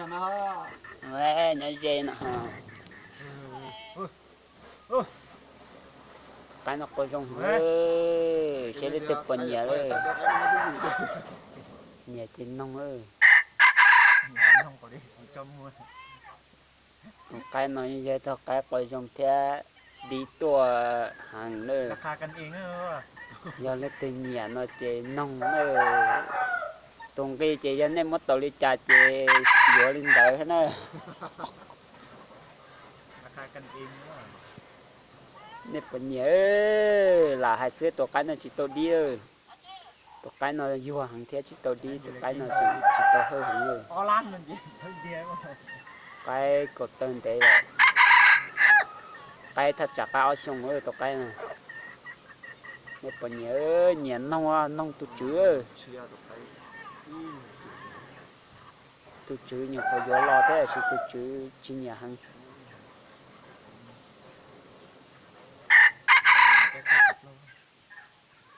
Nyob ze no. Qaib no qua zoo, seb leej twg puas nyiam. Nyiam ces noog. Tus qaib no yog ib tug qaib qua zoo thiab dib tuaj heev na. Yog leej twg nyiam no ces noog na. Tus nqi ces yog nej muab tau li cas ces yuav li ntawd na. Nej puas nyiam? Lam hais xwb, tus qaib no tsis tau dib. Tus qaib no yuag heev thiab tsis tau dib, tus qaib no tsis tau hawj heev li. Qaib kaum tawg ntev lawm. Qaib thaj tsam qaib ob xyoos tus qaib no. Nej puas nyiam? Nyiam noog, noog tus tswv. Tus tswv nyuam qhuav yuav los thiab tab sis tus tswv tsis nyiam heev.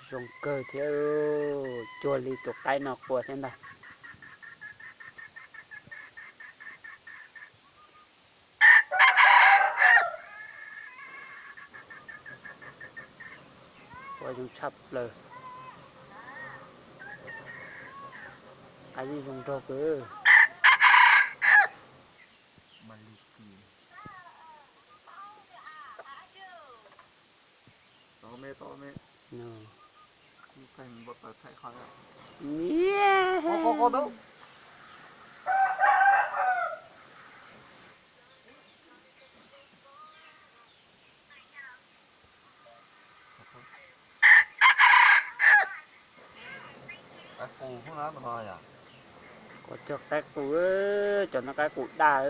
Zoo kawg thiab, cuag li tus qaib no qua thiab ntag. Qua zoo tshaj plaws. Qaib yeej zoo nraug kawg. Kuv cog qaib qus, cov no qaib qus daj.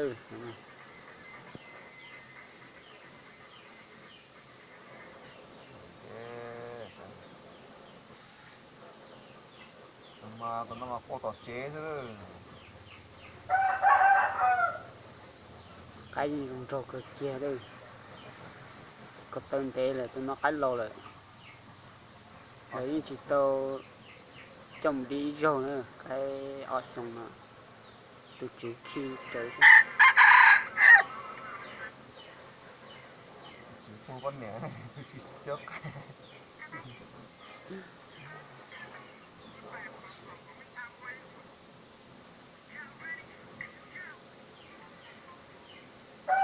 Qaib yeej zoo nraug kawg kiag li. Kaum tawg ntev lawm, tus no qaib laus lawm. Lawv yeej tsis tau coj mus dib ib zaug na, qaib ob xyoos no. Tus tswv khi rawv xwb.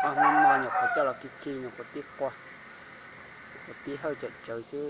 Ob hnub no nyuam qhuav coj los khi khi, nyuam qhuav pib qua, nyuam qhuav pib hawj tsawm tsawv xwb.